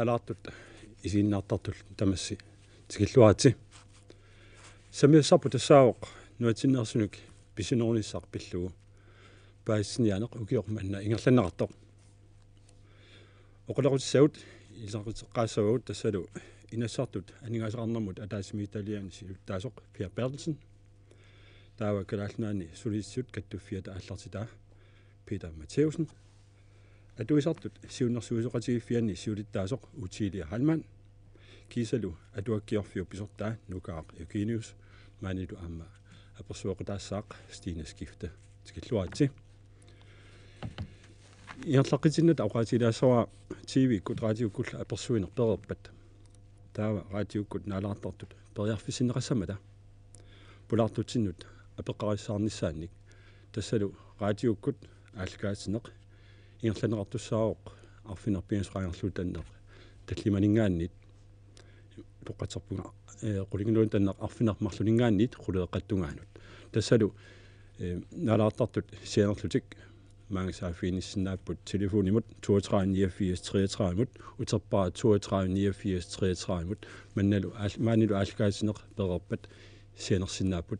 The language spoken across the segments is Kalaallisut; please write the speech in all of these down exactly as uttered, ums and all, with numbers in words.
Laartut isiginnaartartut tamassi tikilluaritsi. Sammisassarput tassaavoq nunatsinneersunik pisinerunissaq pillugu paasissiniaaneq ukioq manna ingerlanneqartoq. Oqaloqatissagut ilaqutseqqaassavagut tassalu inassisartut aningaasaqarnermut ataatsimiititaliani siulittaasoq Per Berthelsen. Taava Kalaallit Nunaanni Sulisitsisut Kattuffiata aallartitaa Peter Matthæussen. Atuisartut siunnersuisoqatigiiffianni siulittaasoq Ottilia Heilmann. Kiisalu atuakkiorfiup pisortaa Nukaaq Eugenius. Maanilu aamma apersueqataassaaq Stine Skifte. Tikilluaritsi. Ingerlaqqitsinnatta oqaatigilaassavara T V-kkut raatiukkut apersuineq pereerpat. Taava raatiukkut naalaartartut periarfissinneqassammata pulaartutsinnut apeqqarissaarnissaannik. Tassalu raatiukkut aallakaatitsineq ingerlanneqartussaavoq arfineq-pingasut qaangerluutanneq tallimaninngaanniit, toqqatserpunga, eh, qulingiluanutanneq arfineq-marluninngaanniit quleeqqata tungaanut. Tassalu, eh, naalaartartut sianerlutik maanga saaffiginnissinnaapput telefonimut toogtredive niogfirs treogtredive-mut, uterpara toogtredive niogfirs treogtredive-mut, mannalu aal-, maanilu aallakaatitsineq pereerpat sianersinnaapput,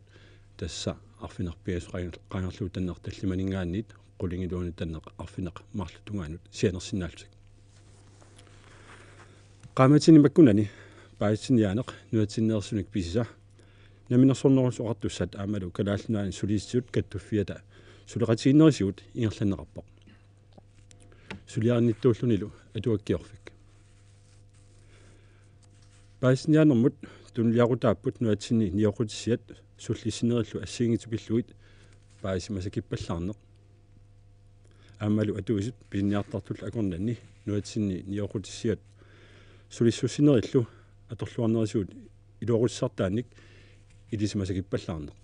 tassa arfineq-pingasut qaang-, qaangerluutanneq tallimaninngaanniit qulingiluanutanneq arfineq-marluk tungaanut sianersinnaallutik. Qaammatini makkunani paasissiniaaneq nunatsinneersunik pisisa Namminersornerullutik Oqartussat aammalu Kalaallit Nunaanni Sulisitsisut Kattuffiata suleqatigiinnerisigut ingerlanneqarpoq, suliarinnittuullunilu atuakkiorfik. Paasissiniaanermut tunuliaqutaapput nunatsinni nioqqutissiat sullissinerillu assigiinngitsut pillugit paasisimasakippallaarneq. Aammalu atuisut pisiniartartullu akornanni nunatsinni nioqqutissiat sulissussinerillu atorluarnerisigut iluaqutissartaannik ilisimasakippallaarneq.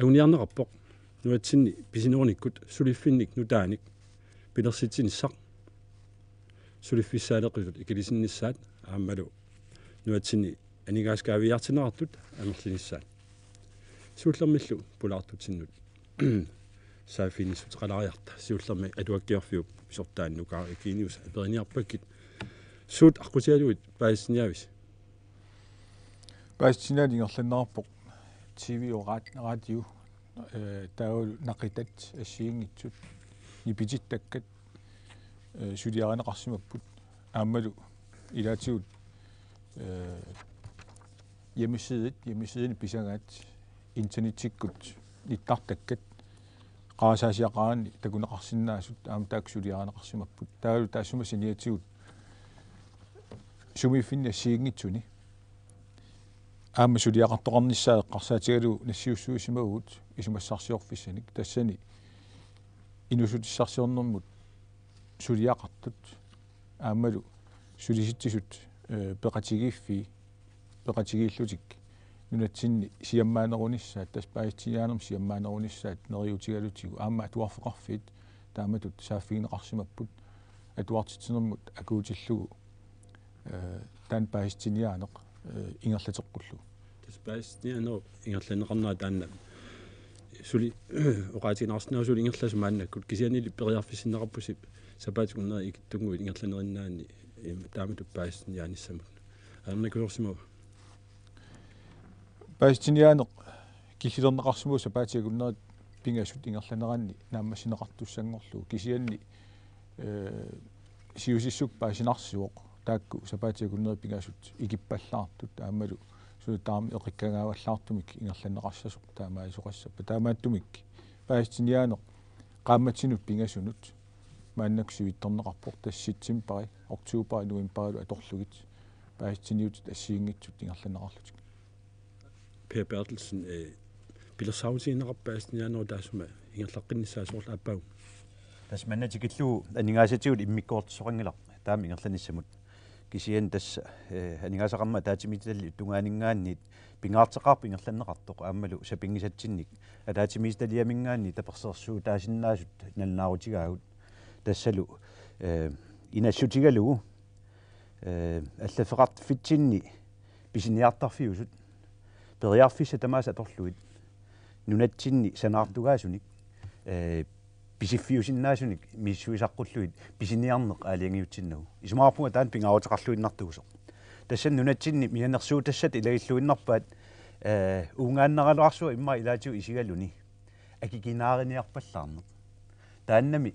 Anguniarneqarpoq nunatsinni pisinerunikkut suliffinnik nutaanik pilersitsinissaq, suliffissaaleqisut ikilisinnissaat aammalu nunatsinni aningaaskaaviiaartinneqartut amerlinissaat. Siullermillu pulaartutsinnut saaffiginnissuteqalaariarta siullermik atuakkiorfiup pisortaa Nukaaq Eugenius aperiniarpakkit: Suut aqqutigalugit paasissiniaavisi? Paasissiniaaneq ingerlanneqarpoq T V og raat-, radio, eh, taavalu naqitat assigiinngitsut nipitittakkat, eh, suliarineqarsimapput. Aammalu ilaatigut, eh, hjemmesidit, hjemmesidinik pisagaat internettikkut nittartakkat qarasaasiaqaraanni takuneqarsinnaasut aamma taakku suliarineqarsimapput. Taavalu taassuma saniatigut sumiiffinni assigiinngitsuni aamma suliaqartoqarnissaa eqqarsaatigalugu nassiussuisimavugut isumassarsiorfissanik. Tassani inuussutissarsiornermut suliaqartut aammalu sulisitsisut, eh, peqatigiiffii, peqatigiillutik nunatsinni siammaanerunissaat, tassa paasissiniaanermut siammaanerunissaat neriuutigalutigu aamma atuarfeqarfiit taamatut saaffigineqarsimapput atuartitsinermut akuutillugu, eh, taanna paasissiniaaneq, eh, ingerlateqqullugu. Tassa paasissiniaanerup ingerlanneqarnera taanna suli oqaatigineqarsinnaavoq suli ingerlasoq maannakkut, kisiannili periarfissinneqarpusi sapaatip akunneri ikittunnguit ingerlanerinnaanni, im, taamatut paasissiniaanissamut. Ajornakusoorsimava? Paasissiniaaneq killilerneqarsimavoq sapaatip akunneri pingasut ingerlaneranni naammassineqartussanngorlugu, kisianni, eh, siusissukkut paasinarsivoq taakku sapaatip akunneri pingasut ikippallaartut aammalu suli taama eqikkagaavallaartumik ingerlanneqassasoq taamaasoqassappat. Taamaattumik paasissiniaaneq qaammatinut pingasunut maannakkut sivitsorneqarpoq, tassa septembari, oktobari, novembarilu atorlugit paasissiniutit assigiinngitsut ingerlanneqarlutik. Per Berthelsen, eh, pilersaarutigineqarpa paasissiniaanerup taassuma ingerlaqqinnissaa, soorlu aappaagu? Tassa manna tikillugu aningaasatigut immikkoortitsisoqanngilaq taama ingerlanissamut. Kisianni tassa, eh, aningaasaqarnermut ataatsimiititaliap tungaaninngaanniit pingaarteqqaarpoq ingerlanneqartoq aammalu sapinngisatsinnik ataatsimiititaliaminngaanniit tapersersuutaasinnaasut nalunaarutigaagut. Tassalu, eh, inassutigalugu, eh, allaffeqarfitsinni pisiniartarfiusut periarfissat tamaasa atorlugit nunatsinni sanaartugaasunik, eh, pisiffiusinnaasunik misissuisaqqullugit pisiniarneq aalajangiutsinnagu. Isumaqarpunga taanna pingaaruteqarluinnartuusoq. Tassa nunatsinni mianersuutassat ilagilluinnarpaat, eh, uungaannaraluarsuaq immaqa ilaatigut isigaluni akikinaariniarpallaarneq. Taannami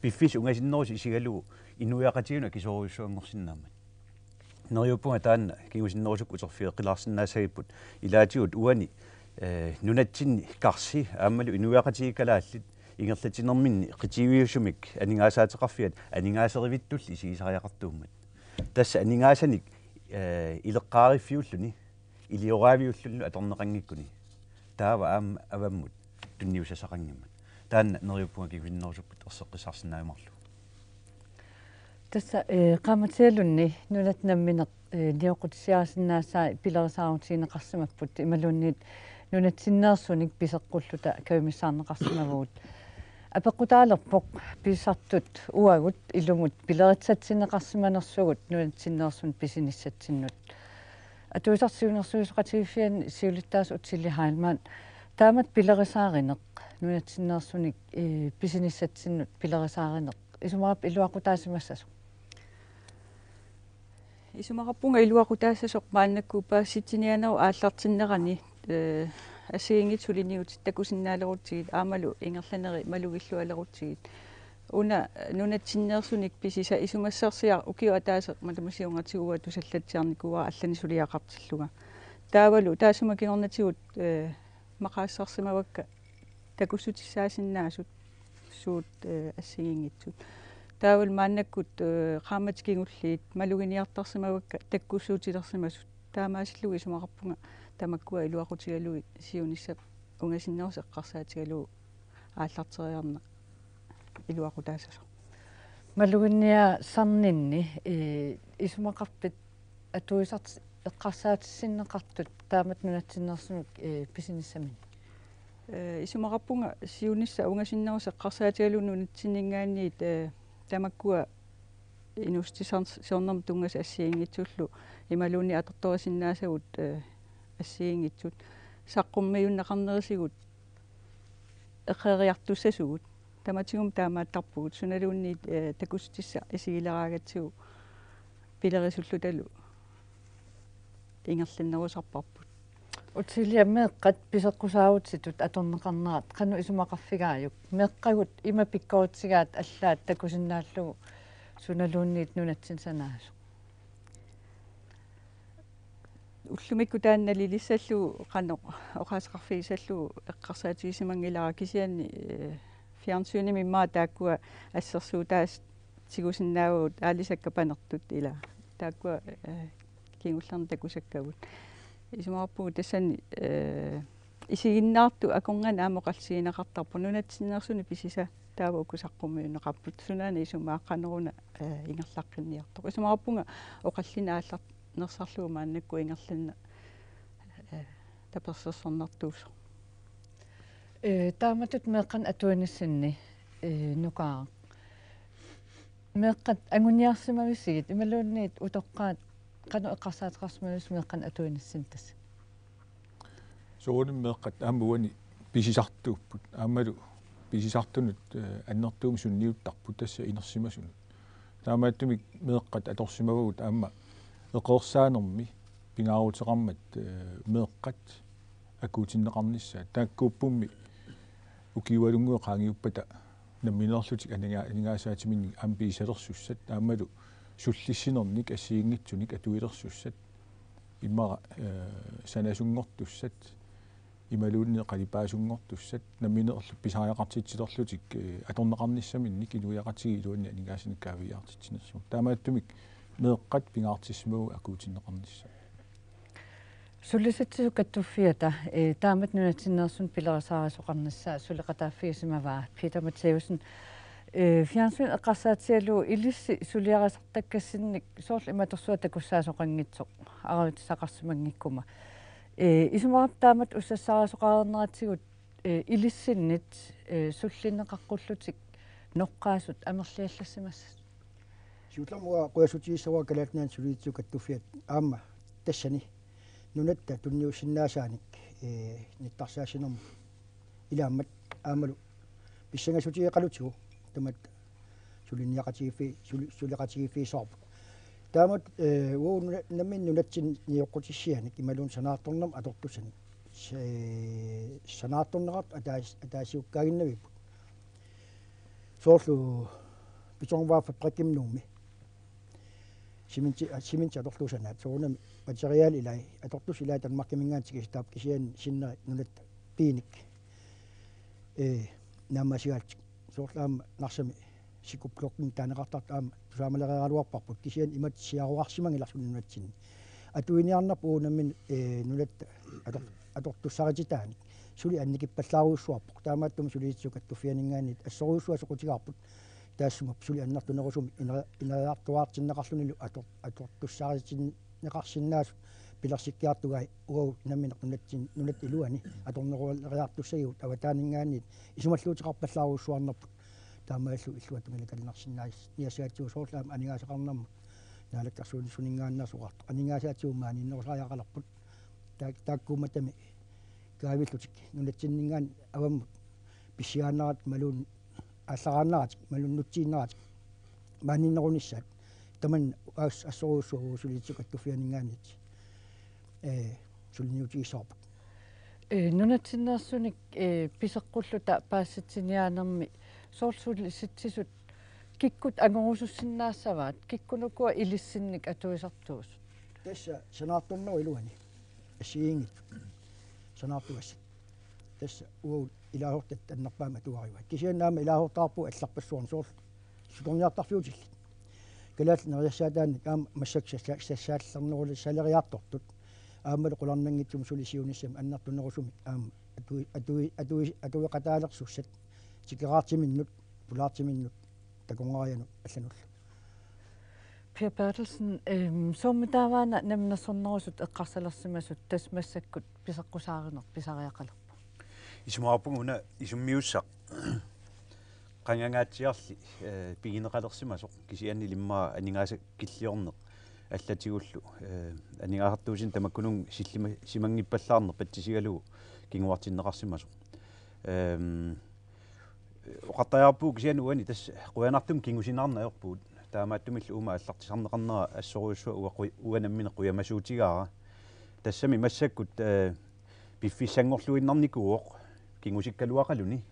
piffissaq ungasinnerusoq isigalugu inuiaqatigiinnut akisoorujussuanngorsinnaammat. Neriuppunga taanna kingusinnerusukkut uterfigeqqilaarsinnaassagipput ilaatigut uani, eh, nunatsinni karsi aammalu inuiaqatigiit kalaallit ingerlatsinerminni qitiuiusumik aningaasaateqarfiat aningaaserivittulli isigisariaqartuummat. Tassa aningaasanik, eh, ileqqaariffiulluni ilioraaviullunilu atorneqanngikkuni. Taava aamma avammut tunniussassaqanngimmat. Taanna neriuppunga kingusinnerusukkut erseqqissarsinnaajumaarlugu. Tassa, eh, qaammatialunni nunat nammineq, eh, nioqqutisiarisinnaasaat pilerisaarutigineqarsimapput imaluunniit nunatsinneersunik piseqqulluta kajumissaarneqarsimavugut. Apeqqutaalerpoq pisisartut uagut ilumut pilerissatsinneqarsimanersugut nunatsinneersunik pisinissatsinnut. Atuisartut Siunnersuisoqatigiiffianni siulittaasup Ottilia Heilmann, taamatut pilerisaarineq, nunatsinneersunik, eh, pisinissatsinnut pilerisaarineq isumaqarpit iluaqutaasimassasoq? Isumaqarpunga iluaqutaassasoq maannakkut paasitsiniaanerup aallartinnerani, eh, assigiinngitsut suliniutit takusinnaalerutsigit aammalu ingerlaneri malugillualerutsigit. Una nunatsinneersunik pisisa isumassarsiaq ukiup ataaseq matuma siornatigut tusallatsiarnikuuara allani suliaqartillunga. Taavalu taassuma kingornatigut, eh, maqaassarsimavakka takussutissaasinnaasut suut, eh, assigiinngitsut. Taavalu maannakkut, eh, qaammatit kingulliit maluginiartarsimavakka takkussuutilersimasut. Taamaasillugu isumaqarpunga tamakkua iluaqutigalugit siunissaq ungasinnerusoq eqqarsaatigalugu aallarteriarneq iluaqutaassasoq. Maluginniaasarninni, eh, isumaqarpit atuisartut eqqarsaatissinneqartut taamatut nunatsinneersunik, eh, pisinissaminnik? Eh, isumaqarpunga siunissaq ungasinnerusoq eqqarsaatigalugu nunatsinninngaanniit, eh, tamakkua inuussutissarsiornermut tunngasut assigiinngitsullu imaluunniit atortorisinnaasagut, eh, assigiinngitsut saqqummiunneqarnerisigut eqeeriartussasugut. Tamatigummi taamaattarpugut, sunaluunniit, eh, takussutissaq isigileraagatsigu pilerisullutalu ingerlannerusarparput. Ottilia, meeqqat piseqqusaarutitut atorneqarnerat qanoq isumaqarfigaajuk? Meeqqagut ima pikkoritsigaat allaat takusinnaallugu sunaluunniit nunatsinni sanaasoq? Ullumikkut taanna nalilissallugu qanoq oqaaseqarfigissallugu eqqarsaatigisimanngilanga, kisianni, eh, fjernsynimi immaqa taakkua assersuutaat tigusinnaavagut, aalisakkat panertut ilaa. Taakkua, eh, kingullerni takusakkagut. Isumaqarpugut tassani, eh, isiginnaartut akornanni aamma oqallisigineqartarpoq, nunatsinneersunik pisisa taava uku saqqummiunneqarput. Sunaana isumaaqqaneruna, eh, ingerlaqqinniartoq. Isumaqarpunga oqallinneq aallarnersarlugu maannakkut ingerlanneq, eh, tapersersornartuusoq. Eh, taamatut meeqqanik atuinissinni, eh, Nukaaq. Meeqqat anguniarsimavisigit imaluunniit utoqqaat qanoq eqqarsaateqarsimavisigit meeqqanik atuinissinni tassa? Soorunami meeqqat aamma uani pisisartuupput. Aammalu pisisartunut, eh, annertuumik sunniuttarput tassa inersimasunut. Taamaattumik meeqqat atorsimavagut aamma eqeersaanermi pingaaruteqarmat, eh, meeqqat akuutinneqarnissaat. Taakkuuppummi ukiualunnguit qaangiuppata nammineerlutik aninga-, aningaasaatiminnik aamma pisalersussat, aammalu sullissinernik assigiinngitsunik atuilersussat, immaqa, eh, sanasunngortussat, imaluunniit qalipaasunngortussat, nammineerlutik pisariaqartitsilerlutik, eh, atorneqarnissaminnik inuiaqatigiit iluanni aningaasanik kaaviiaartitsinersugut. Taamaattumik meeqqat pingaartissimavagut akuutinneqarnissaat. Sulisitsisut Kattuffiata, eh, taamatut nunatsinneersunik pilerisaarisoqarnissaa suleqataaffigisimavaa Peter Matthæussen, eh, fjernsyn eqqarsaatigalugu ilissi suliarisartakkassinnik soorlu imatorsuaq takussaasoqanngitsoq arajutsisaqarsimanngikkuma. Eh, isumaqarpit taamatut ussassaarisoqareerneratsigu, eh, ilissinnit, eh, sullinneqaqqullutik noqqaasut amerliallassimassasut? Siullermik uanga qujassutigissavarput Kalaallit Nunaanni Sulisitsisut Kattuffiat aamma tassani nunatta tunniussinnaasaanik, eh, nittarsaassinermut ilaammat aammalu pissangassutigeqalutigu tamatta suliniaqatigiiffi-, suli-, suleqatigiiffigissavarput. Taamatut, eh, uagut nuna-, nammineq nunatsinni nioqqutissianik imaluunniit sanaartornermut atortussanik. Se-, sanaartorneqartut ataas-, ataasiukkaaginnavipput. Soorlu betonvare fabrikkimi Nuummi. Cementit, cementit atorlugu sanaat. Soorunami materialit ilaat, atortussat ilaat Danmarkiminngaanniit tikisitaap kisianni sinneri nunatta piinik. Eh, naammassigalugit. Soorlu aamma Narsami cityblockinik taaneqartartut aamma tusaamaleriaraluarparput. Kisianni imatut siaruarsimanngilaq suli nunatsinni. Atuiniarnerput uagut nammineq, eh, nunatta ator-, atortussarititaanik. Suli annikippallaarujussuarpoq. Taamaattumik Sulisitsisut Kattuffianinngaanniit assorujussuaq soqutigaarput. Taassuma suli annertunerusumik iner-, ineriartuaartinneqarlunilu ator-, atortussaritinneqarsinnaasut pilersikkiartugai uagut nammineq nunatsin-, nunatta iluani atorneruleriartussagigut avataaninngaanniit isumalluuteqarpallaarujussuarnerput. Taamaalillutik illuatungilakallarsinnaas-, niassagatsigu soorlu aamma aningaasaqarnermut naalakkersuinerminngaanneersoq oqartoq. Aningaasaatsigut maaniinnerusariaqalerput. Taak-, taakkuummatami kaavillutik nunatsinninngaanniit avammut pissiaannaratik imaluunniit aallaraannaratik imaluunniit nutsiinnaratik maaniinnerunissaat. Tamanna as-, assorujussuaq uagut Sulisitsisut Kattuffianinngaanniit, eh, suliniutigissavarput. Eh, nunatsinneersunik, eh, piseqqulluta paasitsiniaanermi soorlu Sulisitsisut kikkut angorusussinnaassavaat, kikkunukua ilissinnik atuisartuusut? Tassa sanaartornerup iluani assigiinngitsut sanaartugassat. Tassa uagut ilaasortat annerpaamik atuarivaat. Kisianni aamma ilaasortaqarpugut allarpassuarnik soorlu sutorniartarfiutillit. Kalaallit neriassaataannik aamma massakkut sassa-, sassaallernerulissaleriartortut. Aammalu qularnanngitsumik suli siunissami annertunerusumik aamma atui-, atui-, atui-, atueqataalersussat, tikeraartiminnut, pulaartiminnut, takornarianut allanullu. Per Berthelsen, ehm, soormitaava una namminersornerusut eqqarsalersimasut tassa massakkut piseqqusaarineq pisariaqalerpoq? Isumaqarpunga una isummiussaq qangangaatsiarli, eh, pigineqalersimasoq kisianni immaqa aningaasakilliorneq allatigullu, eh, aningaasartuussineq tamakkununnga sillima-, simanngippallaaneq patsisigalugu kinguartinneqarsimasoq. Ehm, oqartariaqarpugut kisianni uani tassa qujanartumik kingusinaarneq ajorpugut. Taamaattumillu uuma aallartisarneqarnera assorujussuaq uanga qu-, uanga nammineq qujamasuutigaara. Tassami massakkut, eh, piffissanngorluinnarnikuuvoq kingusikkaluaqaluni.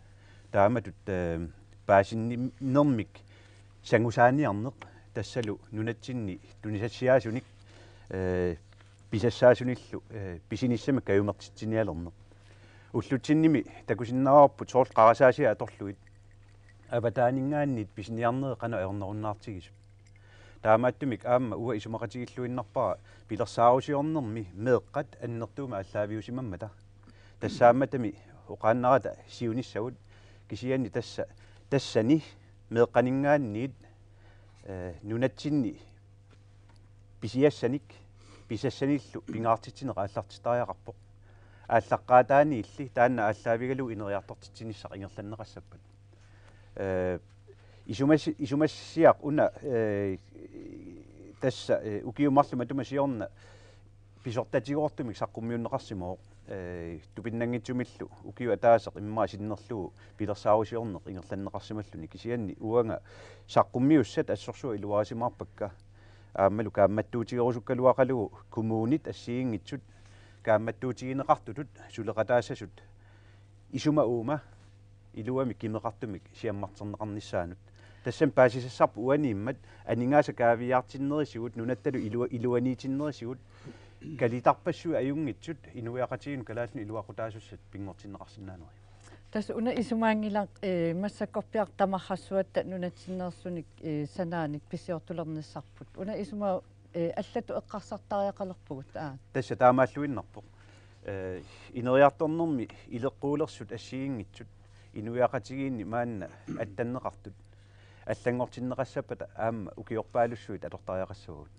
Taamatut, eh, paasinnermik sangusaaniarneq tassalu nunatsinni tunisassiaasunik, eh, pisassaasunillu, eh, pisinissamik kajumertitsinialerneq. Ullutsinnimi takusinnaavarput soorlu qarasaasiat atorlugit avataaninngaanniit pisiniarnerit qanoq ajornerunnaartigisut. Taamaattumik aamma uanga isumaqatigilluinnarpara pilersaarusiornermi meeqqat annertuumik aallaaviusimammata. Tassaammatami oqaannarata siunissagut kisianni tassa, tassani meeqqaninngaanniit, eh, nunatsinni pisiassanik, pisassanillu pingaartitsineq aallartittariaqarpoq. Aallaqqaataaniilli taanna aallaavigalugu ineriartortitsinissaq ingerlanneqassappat. Eh, isumas-, isumassiaq una, eh, tassa, eh, ukiut marluk matuma siorna pisortatigoortumik saqqummiunneqarsimavoq. Eh, tupinnanngitsumillu ukiup ataaseq immaqa sinnerlugu pilersaarusiorneq ingerlanneqarsimalluni kisianni uanga saqqummiussat assorsuaq iluarisimaarpakka. Aammalu kaammattuutigerusukkaluaqalugu kommunit assigiinngitsut kaammattuutigineqartutut suleqataassasut isuma uuma iluamik kimeqartumik siammarterneqarnissaanut. Tassami paasisassarput uaniimmat aningaasat kaaviiaartinnerisigut nunattalu ilua-, iluaniitinnerisigut kalitarpassuit ajunngitsut inuiaqatigiinnut kalaallinut iluaqutaasussat pinngortinneqarsinnaanerit. Tassa una isumaanngilaq, eh, massakkorpiaq tamarsuatta nunatsinneersunik, eh, sanaanik pisiortulernissarput. Una isuma, eh, allatut eqqarsartariaqalerpugut, aa. Tassa taamaalluinnarpoq. Eh, ineriartornermi ileqquulersut assigiinngitsut inuiaqatigiinni maanna attanneqartut allanngortinneqassappata aamma ukiorpaalussuit atortariaqassavagut.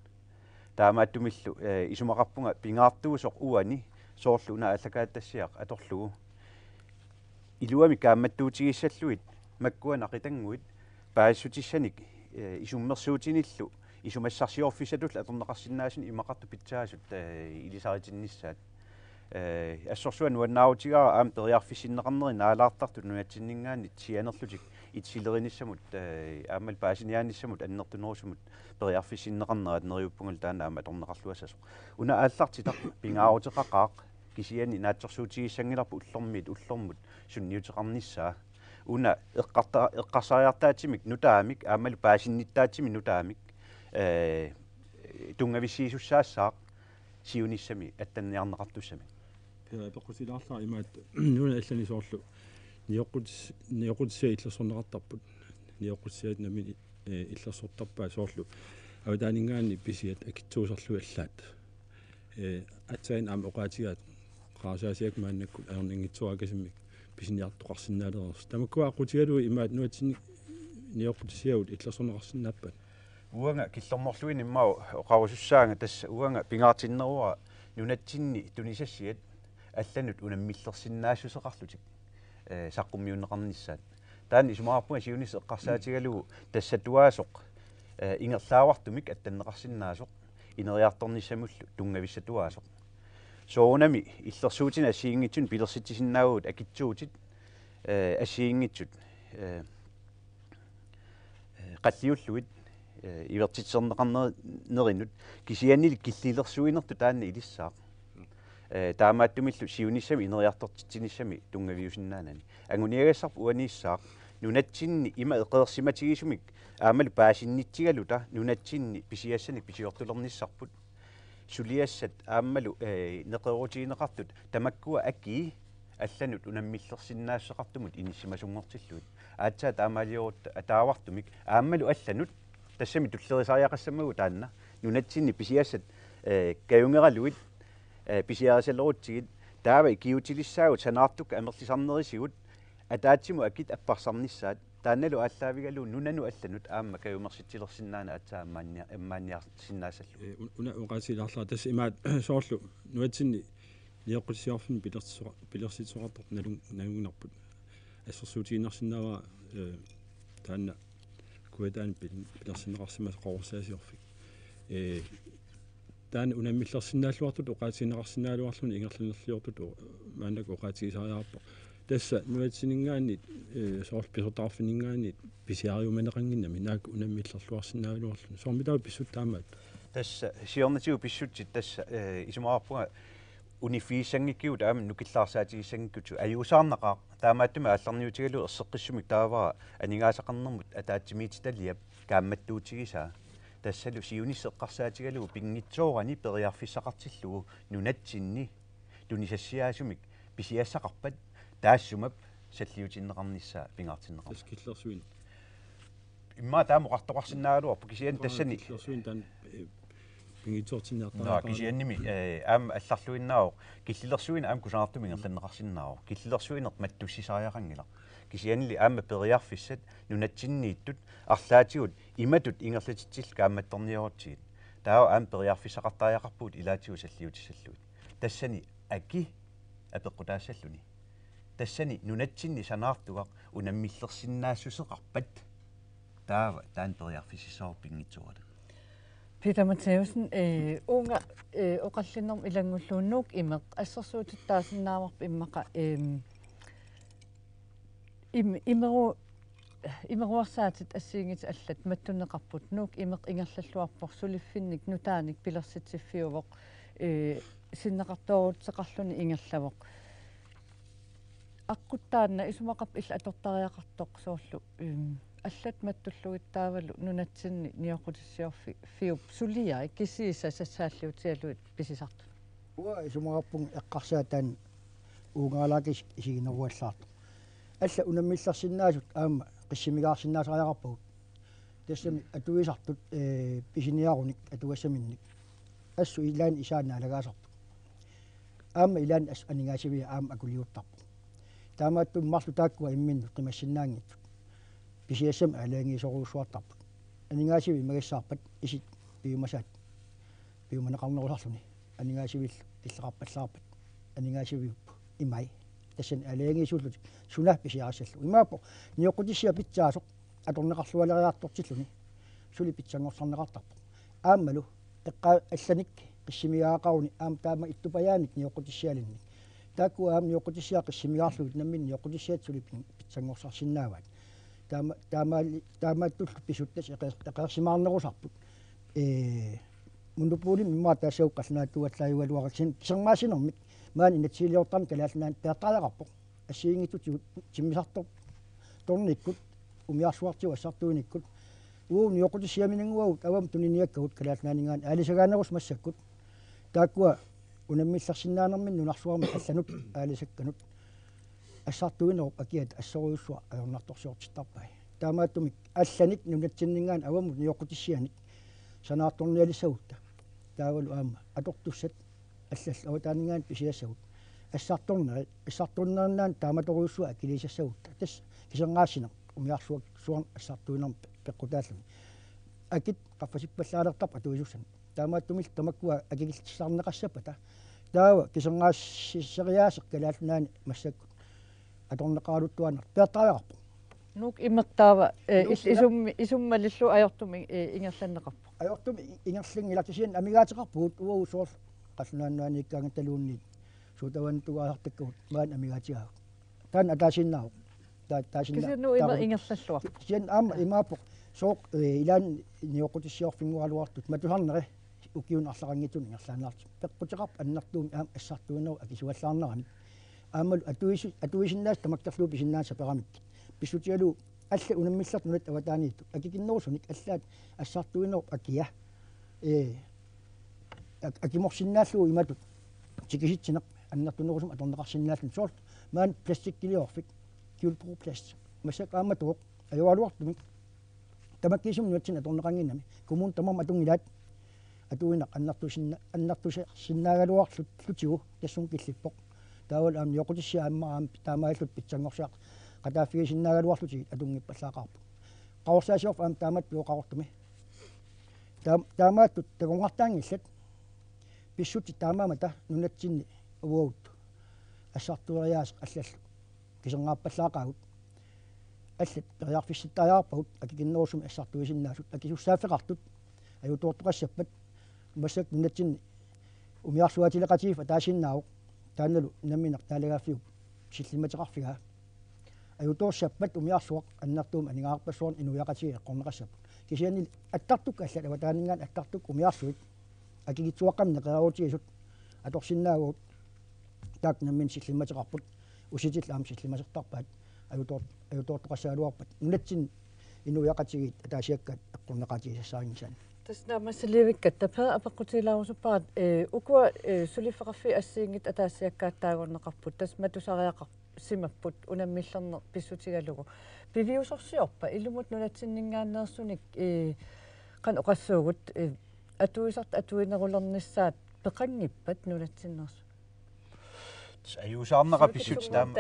Taamaattumillu, eh, isumaqarpunga pingaartuusoq uani soorlu una aallakaatitassiaq atorlugu. Iluamik kaammattuutigissallugit makkua naqitannguit paasissutissanik, eh, isummersuutinillu isumassarsiorfissatullu atorneqarsinnaasunik imaqartut pitsaasut, eh, ilisaritinnissaat. Ee, assorsuaq nuannaarutigaara aamma periarfissinneqarneri naalaartartut nunatsinninngaanniit sianerlutik itilerinissamut, ee, aammalu paasiniaanissamut annertunerusumut periarfissinneqarnerat neriuppungalu taanna aamma atorneqarluassasoq. Una aallartitaq pingaaruteqaqaaq, kisianni naatsorsuutigissanngilarput ullormiit ullormut sunniuteqarnissaa. Una eqqarta-, eqqarsariartaatsimik nutaamik aammalu paasinnittaatsimik nutaamik, ee, tunngavissiisussaassaaq siunissami attanniarneqartussamik. Pia, apeqqutilaarlara imaattoq, nunat allanit soorlu nioqqutis-, nioqqutissiat illersorneqartarput. Nioqqutissiat nammineq, eh, illersortarpaat soorlu avataaninngaanniit pisiat akitsuuserlugit allaat. Eh, aatsaat aamma oqaatigaat qarasaasiakka maannakkut ajornanngitsoorakasimik pisiniartoqarsinnaalereersut. Tamakkua aqqutigalugit imaattoq nunatsinni nioqqutissiagut illersorneqarsinnaappat? Uanga killormorluinnaq immaqa oqarusussaanga, tassa uanga pingaartinneruara nunatsinni tunisassiat allanut unammillersinnaassuseqarlutik, eh, saqqummiunneqarnissaat. Taanna isumaqarpunga siunissaq eqqarsaatigalugu tassatuaasoq, eh, ingerlaavartumik attanneqarsinnaasoq ineriartornissamullu tunngavissatuaasoq. Soorunami illersuutinik assigiinngitsunik pilersitsisinnaavugut akitsuutit, eh, assigiinngitsut, eh, eh, qalliullugit, eh, ivertitserneqarnerinut, kisiannili killilersuinertut taanna ilissaaq. Eh, taamaattumillu siunissami ineriartortitsinissami tunngaviusinnaanani. Anguniagassarput uaniissaaq nunatsinni ima eqeersimatigisumik aammalu paasinnitsigaluta nunatsinni pisiassanik pisiortulernissarput. Suliassat aammalu, eh, neqeroorutigineqartut tamakkua akii allanut unammillersinnaassuseqartumut inissimasunngortillugu. Aatsaat taamaaliorutta ataavartumik aammalu allanut, tassami tullerisariaqassammagu taanna, nunatsinni pisiassat, eh, kajungeralugit, eh, pisiarisalerutsigit, taava ikiuutilissaagut sanaartukkat amerlisarnerisigut, ataatsimut akit apparsarnissaat, taannalu aallaavigalugu nunanut allanut aamma kajumersitsilersinnaaneq aatsaat ammaannia-, ammaanniarsinnaassallugu. Eh, un-, una oqaatigilaarlara tassa imaattoq soorlu nunatsinni nioqqutissiorfinni pilersisoqa-, pilersitsisoqartartut nalun-, nalunngilarput. Assersuutigiinnarsinnaavara, eh, taanna Kujataani pil-, pilersinneqarsimasoq Qaqorsaasiorfik. Eh, taanna unammillersinnaalluartutut oqaatigineqarsinnaagaluarluni ingerlanerliortutut maannakkut oqaatigisariaqarpoq. Tassa nunatsinninngaanniit, eh, soorlu pisortaqarfinninngaanniit pisiariumaneqannginnami naak unammillerluarsinnaagaluarluni. Soormitaava pissutsit taamaattut? Tassa siornatigut pissutsit tassa, eh, isumaqarpunga uniffigissanngikkigut aamma nukillaarsaatigissanngikkutsigu ajuusaarnaqaaq, taamaattumik aallarniutigalugu erseqqissumik taava aningaasaqarnermut ataatsimiititaliap kaammattuutigisaa. Tassalu siunissaq eqqarsaatigalugu pinngitsoorani periarfissaqartillugu nunatsinni tunisassiaasumik pisiassaqarpat taassumap salliutinneqarnissaa pingaartinneqarmat. Tassa killilersuineq. Immaqa taama oqartoqarsinnaagaluarpoq kisianni tassani. Killilersuineq taanna, eh, pinngitsoortinniartariaqarpoq. Naa, kisiannimi, eh, aamma allarluinnaavoq. Killilersuineq aamma kusanartumik ingerlanneqarsinnaavoq. Killilersuineq mattussisariaqanngilaq. Kisiannili aamma periarfissat nunatsinniittut arlaatigut imatut ingerlatitsillutik kaammattorniarutsigit. Taava aamma periarfissaqartariaqarpugut ilaatigut salliutissallugit. Tassani aki apeqqutaassalluni. Tassani nunatsinni sanaartugaq unammillersinnaassuseqarpat. Taava taanna periarfississavarput pinngitsoorata. Peter Matthæussen, eh, uunga, eh, oqallinnermut ilanngullugu Nuuk Imeq assersuutittaasinnaavarput immaqa, ehm, im-, imeru-, imeruersaatit assigiinngitsut allat mattunneqarput. Nuuk Imeq ingerlalluarpoq, suliffinnik nutaanik pilersitsiffiuvoq, eh, sinneqartooruteqarluni ingerlavoq. Aqqut taanna isumaqarpoq illit atortariaqartoq soorlu, ehm, allat mattullugit taavalu nunatsinni nioqqutissiorfi-, fiup suliai kisiisa sassaalliutigalugit pisisartut. Uanga isumaqarpunga eqqarsaat taanna uungaalaakis isigineruallaartoq. Allat unammillersinnaasut aamma qissimigaarsinnaasariaqarpagut. Tassami atuisartut, eh, pisiniarunik atugassaminnik. Assut ilaanni isaat naalagaasarput. Aamma ilaanni assut aningaasiviat aamma akuliuttarput. Taamaattumik marluk taakkua imminnut qimassinnaanngitsut pisiassamik aalajangiisorujussuartarput. Aningaasiviit imagissaarpat isit piumasaat piumaneqarnerusarluni. Aningaasiviillu killeqarpallaarpat aningaasiviup imai. Tassani aalajangiisullutik suna pisiarissallugu. Imaappoq nioqqutissiaq pitsaasoq atorneqarlualeriartortilluni suli pitsanngorsarneqartarpoq. Aammalu eqqaa allanik qissimigaaqaruni aamma taama ittupajaanik nioqqutissialinnik Taakku aamma nioqqutissiat qissimigaarlugit namminneq nioqqutissiat suli pin-, pitsanngorsarsinnaavaat. Taama-, taamaali-, taamaattullu pissutsit eqeer-, eqeersimaarnerusarput. Ee, monopolimik immaqa taassuma qallunaatuuallaajugaluarput kisermaassinermik maani inatsisiliortarneq Kalaallit Nunaanni peertariaqarpoq. Assigiinngitsutigut timmisartor-, tornikkut, umiarsuartigut assartuinikkut, uagut nioqqutissiaminnguagut avammut tuniniakkagut Kalaallit Nunaanninngaanniit aalisagaanerusut massakkut. Taakkua unammillersinnaanerminni nunarsuarmi allanut aalisakkanut assartuinerup akiata assorujussuaq ajornartorsiortittarpai. Taamaattumik allanik nunatsinninngaanniit avammut nioqqutissianik sanaartornialissagutta. Taavalu aamma atortussat allallu avataaninngaanniit pisiassagut. Assartorneri-, assartornerinnaanni taamatorujussuaq akiliisassagutta. Tassa kiserngaassineq umiarsuaq suarn assartuinermi pe-, peqqutaalluni. Akit qaffasippallaalertarput atuisussanut. Taamaattumillu tamakkua akikillisarneqassappata. Taava kiserngaassiseriaaseq Kalaallit Nunaanni massakkut atorneqaraluttuaannartoq peertariaqarpoq. Nuuk imertaava, eh, Nuuk is-, ila- isummi-, isummalillu ajortumik, eh, ingerlanneqarpoq. Ajortumik i-, ingerlanngilaq kisianni amigaateqarpugut uagut soorlu qallunaat nuanniikkaangattaluunniit suut tavanna tungaasartakkagut maani amigaatigaagut. Taanna ataasiinnaavoq. Ta-, taasinna-, Kisianni nuuk imeq taaruk- ingerlalluarpoq. Kisianni aamma imaappoq sooq, eh, ilaanni nioqqutissiorfinnguaraluartut matusarneri ukiuni arlaqanngitsuni ingerlaannartut. Peqquteqarpoq annertuumik aamma assartuinerup akisuallaarneranut. Aammalu atuisi-, atuisinnaasut tamakkerlugu pisinnaasut saperamikkit. Pissutigalugu allat unammillertut nunatta avataaniittut. Akikinnerusunik allaat assartuinerup akia. Ee, ak-, akimorsinnaallugu imatut. Tikisitsineq annertunerusumik atorneqarsinnaalluni. Soorlu maani plastikkiliorfik. Kyolbroplast. Massakkut aamma tuoq. Ajoraluartumik. Tamakkiisumik nunatsinni atorneqannginnami. Kommunit tamarmik atunngilaat. Atuineq annertusinna-, annertusinnaagaluarlutigu tassunga killippoq. Taavalu aamma nioqqutissiat aamma aamma taamaalillutik pitsanngorsiaq qataaffigisinnaagaluarlutigit atunngippallaaqaarput. Qaqorsaasiorfik aamma taamaattoq Qaqortumi. Taam-, taamaattut takornartaanngillat. Pissutsit taamaammata nunatsinni uagut assartueriaaseq allallu kiserngaappallaqaagut. Allat periarfissittariaqarpagut akikinnerusumik assartuisinnaasut akisussaaffeqartut ajutoortoqassappat. Massakkut nunatsinni umiarsuaatileqatigiiffik ataasiinnaavoq, taannalu nammineq naalagaaffiup sillimmateqarfigaa. Ajutoorsappat umiarsuaq annertuumik aningaasarpassuarnik inuiaqatigiit eqqorneqassapput. Kisianni attartukkut allat avataaninngaanniit attartukkut umiarsuit akikitsuaqqamik neqeroorutigisut atorsinnaavagut. Taakku nammineq sillimmateqarput. Usitillu aamma sillimmasertarpaat. Ajutoor-, ajutoortoqassagaluarpat. Nunatsinni inuiaqatigiit ataasiakkaat eqqorneqaatigisassarinngisaannik. Tassa naammassilivikkatta Per apeqqutigilaarusuppara, eh, ukua, eh, suliffeqarfiit assigiinngitsut ataasiakkaat taagorneqarput. Tassa matusariaqarsimapput unammillerneq pissutigalugu. Piviusorsiorpa ilumut nunatsinninngaanneersunik, eh, qanoq oqassuugut, eh, atuisartut atuinerulernissaat peqanngippat nunatsinneersut? Ajuusaarnera pissutsit taama.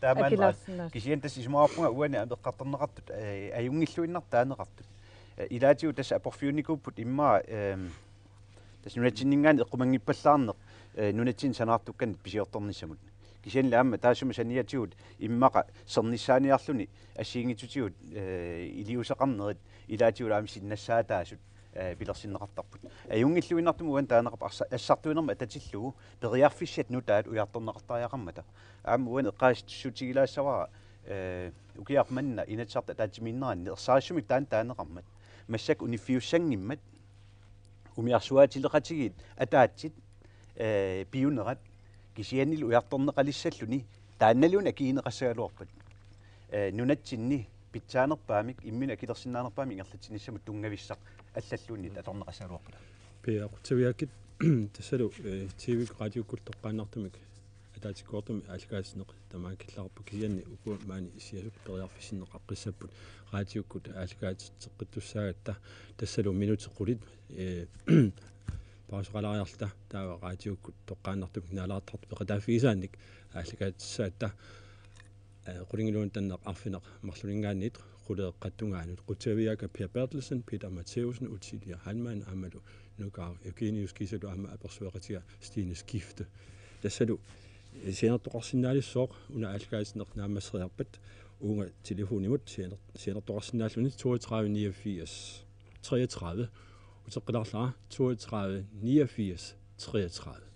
Taamaannerat. Kisianni tassa isumaqarpunga uani aamma eqqartorneqartut, eh, ajunngilluinnartut taaneqartut. Eh, ilaatigut tassa aporfiunnikuupput immaqa, ehm, tassa nunatsinninngaanniit eqqumanngippallaaneq, eh, nunatsinni sanaartukkanik pisiortornissamut. Kisianni aamma taassuma saniatigut immaqa sernissaaniarluni assigiinngitsutigut, eh, iliuuseqarnerit ilaatigut aamma sinnassaataasut, eh, pilersinneqartarput. Ajunngilluinnartumik uani taaneqarpoq arsa-, assartuinermut atatillugu periarfissat nutaat ujartorneqartariaqarmata. Aamma uani eqqaasitsissutigilaassavara, eh, ukiaq manna Inatsisartut ataatsimiinneranni ersarissumik taanna taaneqarmat. Massakkut uniffiussanngimmat umiarsuaatileqatigiit ataatsit, eh, piunerat kisiannili ujartorneqalissalluni taannaluunniit akigineqassagaluarpat. Eh, nunatsinni pitsaanerpaamik, imminut akilersinnaanerpaamik ingerlatsinissamut tunngavissaq allalluunniit atorneqassagaluarput. Per, qutsavigaarpit tassalu, eh, T V-kkut raatiukkut toqqaannartumik ataatsimoortumik aallakaatitsineq tamakkiilaarpoq kisianni ukua maani issiasut periarfissinneqaqqissapput raatiukkut aallakaatitseqqittussaagatta tassalu minutit qulit, eh, pauseqalaariarluta taava raatiukkut toqqaannartumik naalaartartut peqataaffigisaannik aallakaatitsissagatta. Eh, qulingiluanut tanneq arfineq-marlunninngaanniit quleeqqattungaanut. Qutsavigaakka Per Berthelsen, Peter Matthæussen, Ottilia Heilmann aammalu Nuka Eugenius kiisalu aamma apersueqatiga Stine Skifte. Tassalu, eh, sianertoqarsinnaalissaaq una aallakaatitsineq naammasseriarpat uunga telefonimut sianer-, sianertoqarsinnaalluni toogtredive niogfirs treogtredive. Uteqqilaarlara toogtredive niogfirs treogtredive.